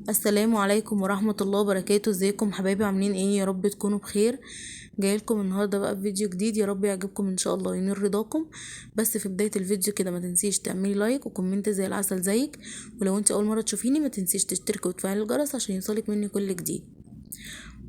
السلام عليكم ورحمة الله وبركاته. ازيكم حبايبي؟ عاملين ايه؟ يا رب تكونوا بخير. جايلكم النهارده بقى بفيديو جديد، يا رب يعجبكم ان شاء الله وينال رضاكم. بس في بداية الفيديو كده ما تنسيش تعملي like و comment زي العسل زيك، ولو انت اول مرة تشوفيني ما تنسيش تشتركي وتفعلي الجرس عشان يوصلك مني كل جديد.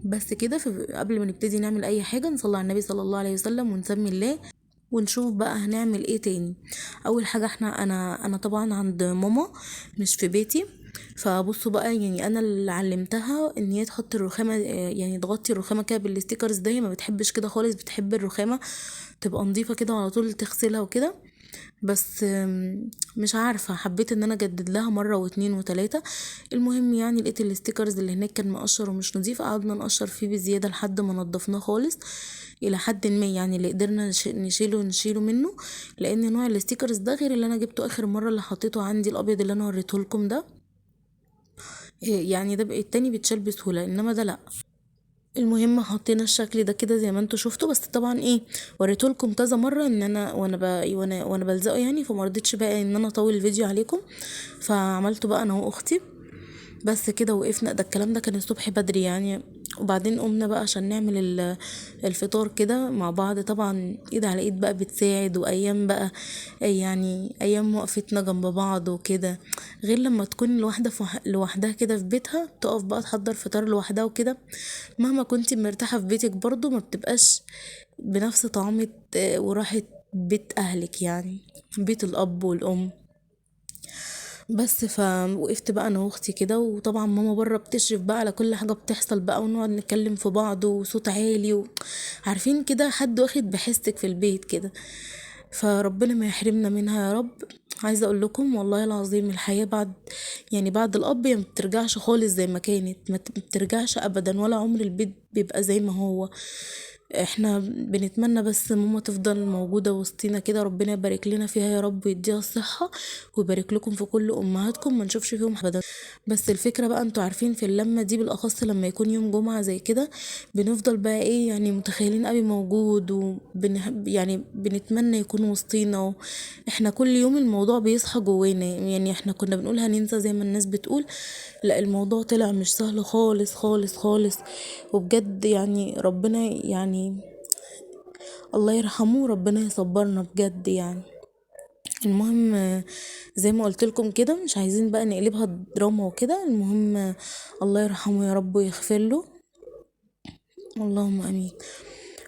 بس كده قبل ما نبتدي نعمل اي حاجة نصلي على النبي صلى الله عليه وسلم ونسمي الله ونشوف بقى هنعمل ايه تاني. اول حاجة احنا انا طبعا عند ماما مش في بيتي، فبصوا بقى يعني انا اللي علمتها ان هي تحط الرخامه، يعني تغطي الرخامه كده بال stickers ده. هي ما بتحبش كده خالص، بتحب الرخامه تبقى نظيفة كده وعلى طول تغسلها وكده، بس مش عارفه حبيت ان انا اجدد لها مرة واتنين وتلاتة. المهم يعني لقيت ال stickers اللي هناك كان مقشر ومش نظيف، قعدنا نقشر فيه بزيادة لحد ما نضفناه خالص الى حد ما، يعني اللي قدرنا نشيله منه، لان نوع ال stickers ده غير اللي انا جبته اخر مرة اللي حطيته عندي الابيض اللي انا وريته لكم ده، يعني ده التاني بيتشال بسهولة انما ده لا. المهم حطينا الشكل ده كده زي ما انتوا شفتوا، بس طبعا ايه وريته لكم كذا مرة ان انا وانا بلزقه يعني، فما رضيتش بقى ان انا اطول الفيديو عليكم، فعملته بقى انا واختي بس كده. وقفنا، ده الكلام ده كان الصبح بدري يعني، وبعدين قمنا بقى عشان نعمل الفطار كده مع بعض. طبعا ايد على ايد بقى بتساعد، وايام بقى يعني ايام وقفتنا جنب بعض وكده، غير لما تكون الواحدة لوحدها كده في بيتها تقف بقى تحضر فطار لوحدها وكده. مهما كنتي مرتاحة في بيتك برضو ما بتبقاش بنفس طعمه وراحة بيت اهلك، يعني بيت الاب والام. بس فوقفت بقى انا واختي كده، وطبعا ماما بره بتشرف بقى على كل حاجة بتحصل بقى، ونقعد نتكلم في بعض وصوت عالي عارفين كده حد واخد بحسك في البيت كده، فربنا ما يحرمنا منها يا رب. عايزه اقول لكم والله العظيم الحياة بعد يعني بعد الاب ما بترجعش خالص زي ما كانت، ما بترجعش ابدا، ولا عمر البيت بيبقى زي ما هو. احنا بنتمنى بس ماما تفضل موجودة وسطينا كده، ربنا يبارك لنا فيها يا رب ويديها الصحة ويبارك لكم في كل امهاتكم، ما نشوفش فيهم ابدا. بس الفكرة بقى انتوا عارفين في اللمة دي بالاخص لما يكون يوم جمعه زي كده بنفضل بقى ايه يعني متخيلين ابي موجود، يعني بنتمنى يكون وسطينا. احنا كل يوم الموضوع بيصحى جوانا، يعني احنا كنا بنقول هننسى زي ما الناس بتقول، لا الموضوع طلع مش سهل خالص خالص خالص، وبجد يعني ربنا يعني الله يرحمه، ربنا يصبرنا بجد يعني. المهم زي ما قلت لكم كده مش عايزين بقى نقلبها دراما وكده. المهم الله يرحمه يا رب ويغفر له، اللهم امين.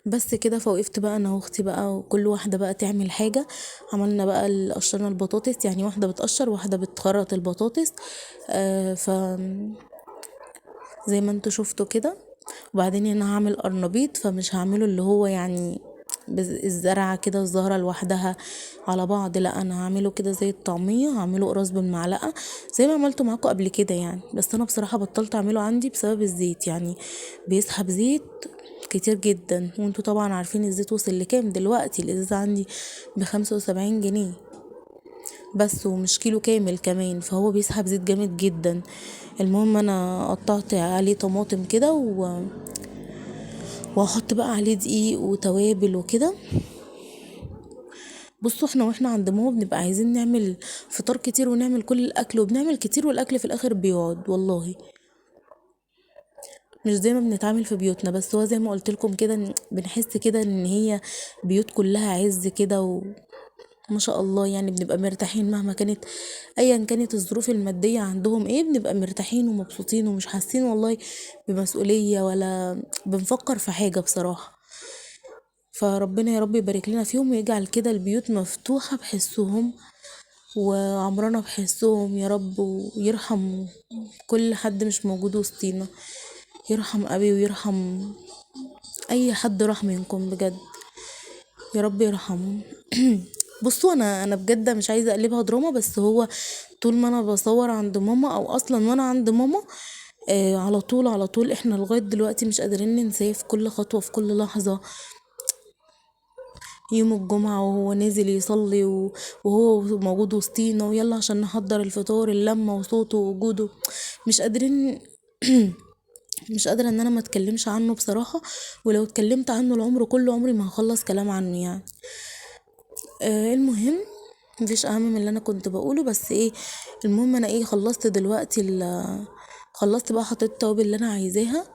بس كده فوقفت بقى انا واختي بقى، وكل واحدة بقى تعمل حاجة. عملنا بقى قشرنا البطاطس، يعني واحدة بتقشر واحدة بتخرط البطاطس، ف زي ما انتوا شفتوا كده. وبعدين انا هعمل قرنبيط، فمش هعمله اللي هو يعني الزرعه كده الزهرة لوحدها على بعض، لا انا هعمله كده زي الطعمية، هعمله قراص بالمعلقه زي ما عملته معاكم قبل كده يعني. بس انا بصراحة بطلت اعمله عندي بسبب الزيت، يعني بيسحب زيت كتير جدا، وانتوا طبعا عارفين الزيت وصل لكام دلوقتي. الازازه عندي ب75 جنيه بس، ومش كيلو كامل كمان، فهو بيسحب زيت جامد جدا. المهم انا قطعت عليه طماطم كده وهحط بقى عليه دقيق وتوابل وكده. بصوا احنا واحنا عند ماما بنبقى عايزين نعمل فطار كتير ونعمل كل الاكل، وبنعمل كتير والاكل في الاخر بيقعد والله، مش زي ما بنتعامل في بيوتنا. بس هو زي ما قلت لكم كده بنحس كده ان هي بيوت كلها عز كده وما شاء الله، يعني بنبقى مرتاحين مهما كانت ايا كانت الظروف المادية عندهم ايه، بنبقى مرتاحين ومبسوطين ومش حاسين والله بمسؤولية ولا بنفكر في حاجة بصراحة. فربنا يا رب يبارك لنا فيهم ويجعل كده البيوت مفتوحة بحسهم وعمرنا بحسهم يا رب، ويرحم كل حد مش موجود وسطينا، يرحم أبي ويرحم أي حد راح منكم بجد يا رب يرحمهم. بصوا انا بجد مش عايزه اقلبها دراما، بس هو طول ما انا بصور عند ماما او اصلا وانا عند ماما على طول على طول احنا لغاية دلوقتي مش قادرين ننساه، في كل خطوة في كل لحظة. يوم الجمعة وهو نازل يصلي وهو موجود وسطينا، ويلا عشان نحضر الفطار، اللمة وصوته ووجوده، مش قادرين مش قادرة ان انا ما اتكلمش عنه بصراحة، ولو اتكلمت عنه العمر كله عمري ما هخلص كلام عنه يعني. المهم مفيش اهم من اللي انا كنت بقوله، بس ايه المهم انا ايه خلصت دلوقتي خلصت بقى حطيت التوابل اللي انا عايزاها.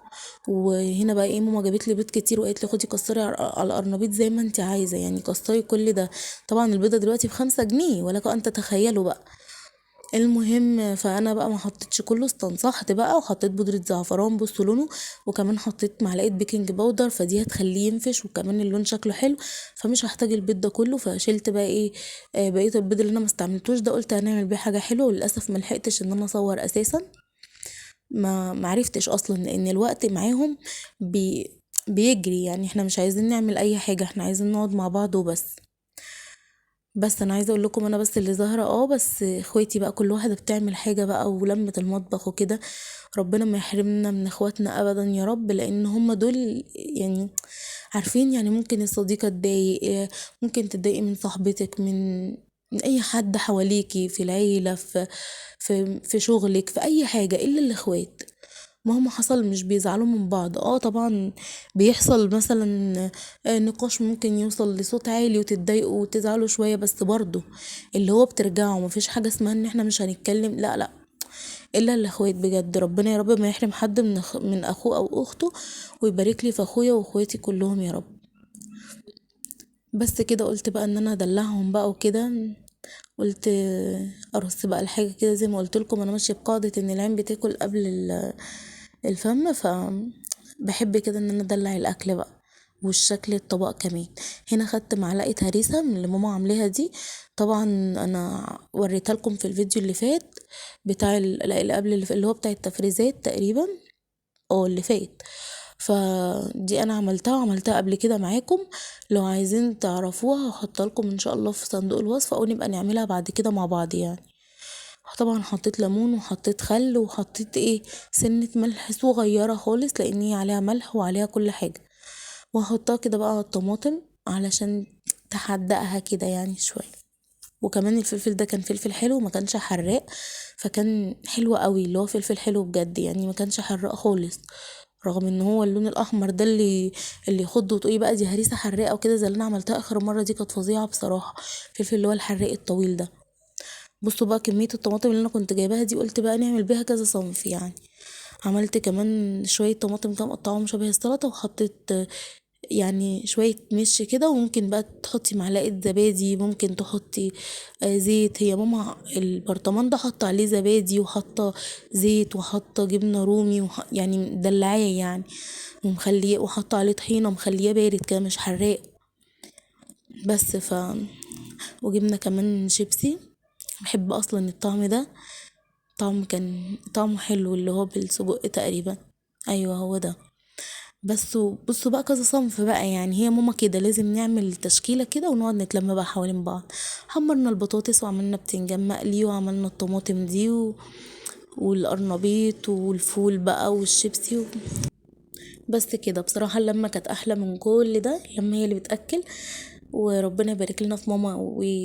وهنا بقى ايه، ماما جابت لي بيض كتير وقالت لي خدي كسري على القرنبيط زي ما انت عايزه، يعني كسري كل ده. طبعا البيضة دلوقتي ب5 جنيه ولك ان تتخيلوا بقى. المهم فانا بقى ما حطيتش كله، استنصحت بقى وحطيت بودره زعفران، بصوا لونه، وكمان حطيت معلقه baking powder، فدي هتخليه ينفش وكمان اللون شكله حلو، فمش هحتاج البيض ده كله. فشلت بقى ايه، بقية البيض اللي انا ما استعملتوش ده، قلت هنعمل بيه حاجة حلوة، وللاسف ما لحقتش ان انا اصور اساسا، ما عرفتش اصلا لان الوقت معاهم بيجري، يعني احنا مش عايزين نعمل اي حاجة، احنا عايزين نقعد مع بعض وبس. بس انا عايزه اقول لكم انا بس اللي ظاهره، بس اخواتي بقى كل واحدة بتعمل حاجة بقى، ولمه المطبخ وكده. ربنا ما يحرمنا من اخواتنا ابدا يا رب، لان هم دول يعني عارفين، يعني ممكن الصديقة تضايق، ممكن تتضايقي من صاحبتك، من اي حد حواليكي في العيلة، في شغلك، في اي حاجة، الا الاخوات مهما حصل مش بيزعلوا من بعض. طبعا بيحصل مثلا نقاش ممكن يوصل لصوت عالي وتتضايقوا وتزعلوا شوية، بس برضو اللي هو بترجعوا، مفيش حاجة اسمها ان احنا مش هنتكلم، لا لا، الا الاخوات بجد. ربنا يا رب ما يحرم حد من اخوه او اخته، ويبارك لي في اخويا واخواتي كلهم يا رب. بس كده قلت بقى ان انا ادلعهم بقى وكده، قلت ارص بقى الحاجة كده زي ما قلت لكم، انا ماشية بقاعدة ان العين بتاكل قبل الفم، فبحب كده ان انا ادلع الاكل بقى والشكل الطبق كمان. هنا خدت معلقه هريسه من اللي ماما عاملاها دي، طبعا انا وريتها لكم في الفيديو اللي فات بتاع اللي قبل اللي هو بتاع التفريزات تقريبا، اللي فات، فدي انا عملتها وعملتها قبل كده معاكم، لو عايزين تعرفوها هحطها لكم ان شاء الله في صندوق الوصف، او نبقى نعملها بعد كده مع بعض يعني. طبعا حطيت ليمون وحطيت خل وحطيت سنة ملح صغيرة خالص، لان هي عليها ملح وعليها كل حاجة، وهحطها كده بقى على الطماطم علشان تحدقها كده يعني شوية. وكمان الفلفل ده كان فلفل حلو ما كانش حراق، فكان حلو قوي، اللي هو فلفل حلو بجد يعني، ما كانش حراق خالص، رغم ان هو اللون الاحمر ده اللي يخض وتقولي بقى دي هريسه حراقه وكده، زي اللي انا عملتها اخر مرة دي كانت فظيعة بصراحة، الفلفل اللي هو الحراق الطويل ده. بصوا بقى كمية الطماطم اللي انا كنت جايباها دي، قلت بقى نعمل بيها كذا صنف يعني. عملت كمان شوية طماطم كده مقطعاهم شبه السلطة، وحطيت يعني شوية مش كده، وممكن بقى تحطي معلقه زبادي، ممكن تحطي زيت. هي ماما البرطمان ده حاطه عليه زبادي وحاطه زيت وحاطه جبنه رومي يعني مدلعاه يعني، ومخليه وحاطه عليه طحينه، مخليه بارد كده مش حراق بس. وجبنا كمان شيبسي، بحب اصلا الطعم ده، طعم كان طعمه حلو اللي هو بالسجق تقريبا، ايوه هو ده. بس بصوا بقى كذا صنف بقى يعني، هي ماما كده لازم نعمل تشكيله كده ونقعد نتلم بقى حوالين بعض. حمرنا البطاطس وعملنا بتنجان مقلي وعملنا الطماطم دي والقرنبيط والفول بقى والشيبسي بس كده. بصراحة اللمة كانت احلى من كل ده، اللمة هي اللي بتاكل، وربنا يبارك لنا في ماما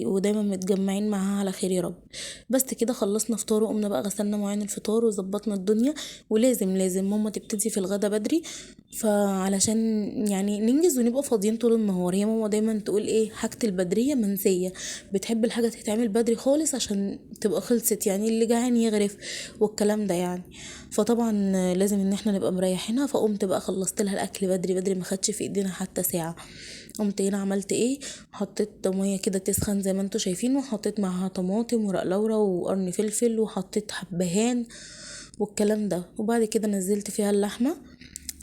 ودايما متجمعين معاها على خير يا رب. بس كده خلصنا فطار، وقمنا بقى غسلنا مواعين الفطار وظبطنا الدنيا. ولازم ماما تبتدي في الغدا بدري، فعلشان يعني ننجز ونبقى فاضيين طول النهار. هي ماما دايما تقول ايه، حاجة البدريه منسية، بتحب الحاجة تتعمل بدري خالص عشان تبقى خلصت، يعني اللي جعان يغرف والكلام ده يعني. فطبعا لازم ان احنا نبقى مريحينها. فقمت بقى خلصت لها الاكل بدري بدري، ما خدش في ايدينا حتى ساعة. قمت هنا عملت ايه، حطيت مية كده تسخن زي ما انتوا شايفين، وحطيت معاها طماطم ورق لورا وقرن فلفل، وحطيت حبهان والكلام ده. وبعد كده نزلت فيها اللحمة.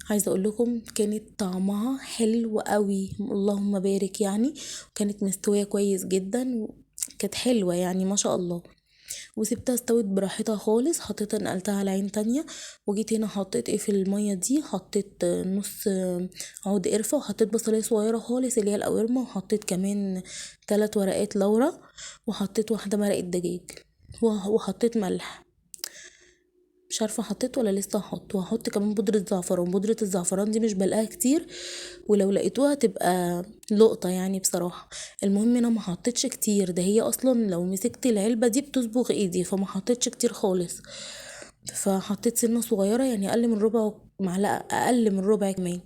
عايزه اقول لكم كانت طعمها حلو قوي، اللهم بارك يعني، كانت مستوية كويس جدا، كانت حلوة يعني ما شاء الله. وسبتها استوت براحتها خالص، حطيتها نقلتها على عين تانية. وجيت هنا حطيت ايه في المية دي، حطيت نص عود قرفه، وحطيت بصلايه صغيرة خالص اللي هي القوارمه، وحطيت كمان 3 ورقات لورا، وحطيت واحدة مرقه دجاج، وحطيت ملح، مش عارفه حطيت ولا لسه هحط. وهحط كمان بودره زعفران، بودره الزعفران دي مش بلاقيها كتير، ولو لقيتوها تبقى لقطة يعني بصراحة. المهم انا ما حطيتش كتير، ده هي اصلا لو مسكت العلبة دي بتصبغ ايدي، فما حطيتش كتير خالص، فحطيت سنة صغيرة يعني اقل من ربع معلقه، اقل من ربع كمان.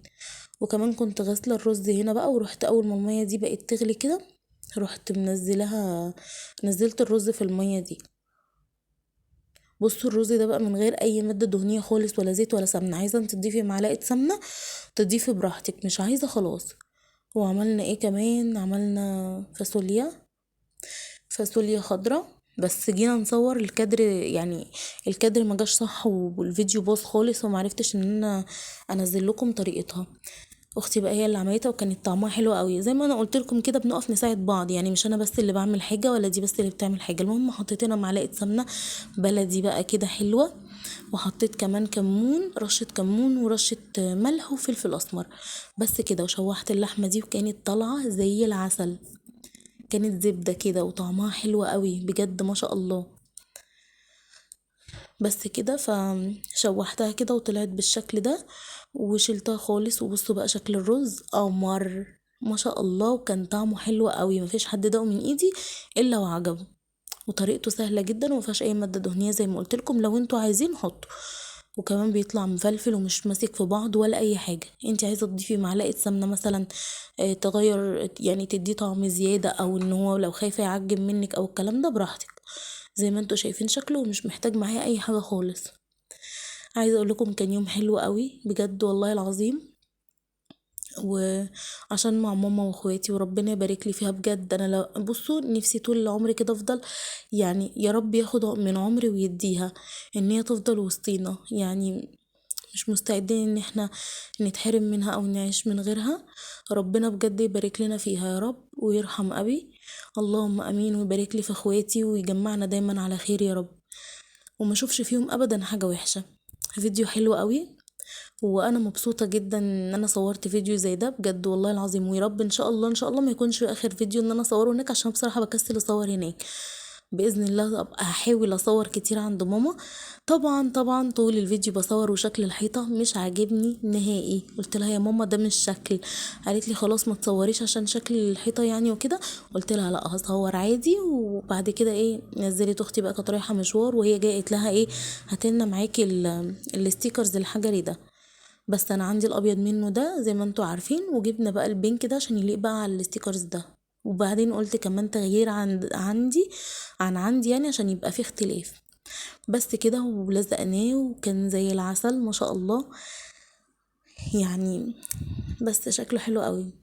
وكمان كنت غاسله الرز هنا بقى، ورحت اول ما المية دي بقت تغلي كده رحت منزلها، نزلت الرز في المية دي. بصوا الرز ده بقى من غير اي مادة دهنية خالص، ولا زيت ولا سمنه. عايزه انت تضيفي معلقه سمنه تضيفي براحتك، مش عايزه خلاص. وعملنا ايه كمان؟ عملنا فاصوليا خضراء، بس جينا نصور الكادر، يعني الكادر ما جاش صح والفيديو باظ خالص، ومعرفتش ان انا انزل لكم طريقتها. اختي بقى هي اللي عملتها وكانت طعمها حلو قوي. زي ما انا قلت لكم كده بنقف نساعد بعض، يعني مش انا بس اللي بعمل حاجة ولا دي بس اللي بتعمل حاجة. المهم حطيت هنا معلقه سمنه بلدي بقى كده حلوة، وحطيت كمان كمون، رشه كمون ورشه ملح وفلفل اسمر بس كده. وشوحت اللحمة دي وكانت طالعه زي العسل، كانت زبدة كده وطعمها حلو قوي بجد ما شاء الله. بس كده فشوحتها كده وطلعت بالشكل ده وشلتها خالص. وبصوا بقى شكل الرز قمر ما شاء الله، وكان طعمه حلو قوي، مفيش حد داقه من ايدي الا وعجبه. وطريقته سهلة جدا ومفيهاش اي مادة دهنية زي ما قلت لكم، لو انتوا عايزين حطوا. وكمان بيطلع مفلفل ومش ماسك في بعض ولا اي حاجة. انت عايزه تضيفي معلقه سمنه مثلا تغير، يعني تدي طعم زيادة، او ان هو لو خايفة يعجن منك او الكلام ده براحتك. زي ما انتوا شايفين شكله ومش محتاج معايا اي حاجة خالص. عايزه اقول لكم كان يوم حلو قوي بجد والله العظيم، وعشان مع ماما واخواتي وربنا يبارك لي فيها بجد. انا لو بصوا نفسي طول العمر كده افضل، يعني يا رب ياخد من عمري ويديها ان هي تفضل وسطينا، يعني مش مستعدين ان احنا نتحرم منها او نعيش من غيرها. ربنا بجد يبارك لنا فيها يا رب، ويرحم ابي اللهم امين، ويبارك لي في اخواتي ويجمعنا دايما على خير يا رب، وما اشوفش فيهم ابدا حاجة وحشة. فيديو حلو قوي، وانا مبسوطة جدا ان انا صورت فيديو زي ده بجد والله العظيم. ويا رب ان شاء الله ان شاء الله ما يكونش اخر فيديو ان انا اصوره هناك، عشان بصراحة بكسل اصور هناك. باذن الله ابقى هحاول اصور كتير عند ماما. طبعا طبعا طول الفيديو بصور وشكل الحيطة مش عاجبني نهائي. قلت لها يا ماما ده مش شكل، قالت لي خلاص ما تصوريش عشان شكل الحيطة يعني وكده. قلت لها لا هصور عادي. وبعد كده ايه، نزلت اختي بقى كانت رايحة مشوار، وهي جاية قالت لها ايه هاتلنا معاكي ال stickers الحجري ده، بس انا عندي الابيض منه ده زي ما انتوا عارفين، وجبنا بقى ال pink ده عشان يليق بقى على ال stickers ده. وبعدين قلت كمان تغيير عندي عن عندي يعني عشان يبقى فيه اختلاف. بس كده، ولزقناه وكان زي العسل ما شاء الله يعني، بس شكله حلو قوي.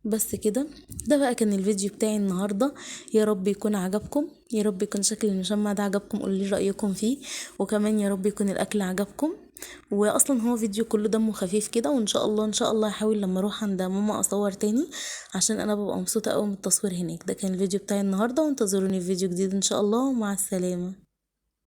بس كده، ده بقى كان الفيديو بتاعي النهارده. يا رب يكون عجبكم، يا رب يكون شكل المشمع ده عجبكم، قولوا لي رايكم فيه، وكمان يا رب يكون الاكل عجبكم. واصلا هو فيديو كله دمه خفيف كده، وان شاء الله ان شاء الله هحاول لما اروح عند ماما اصور تاني، عشان انا ببقى مبسوطة قوي من التصوير هناك. ده كان الفيديو بتاعي النهارده، وانتظروني في فيديو جديد ان شاء الله، ومع السلامة.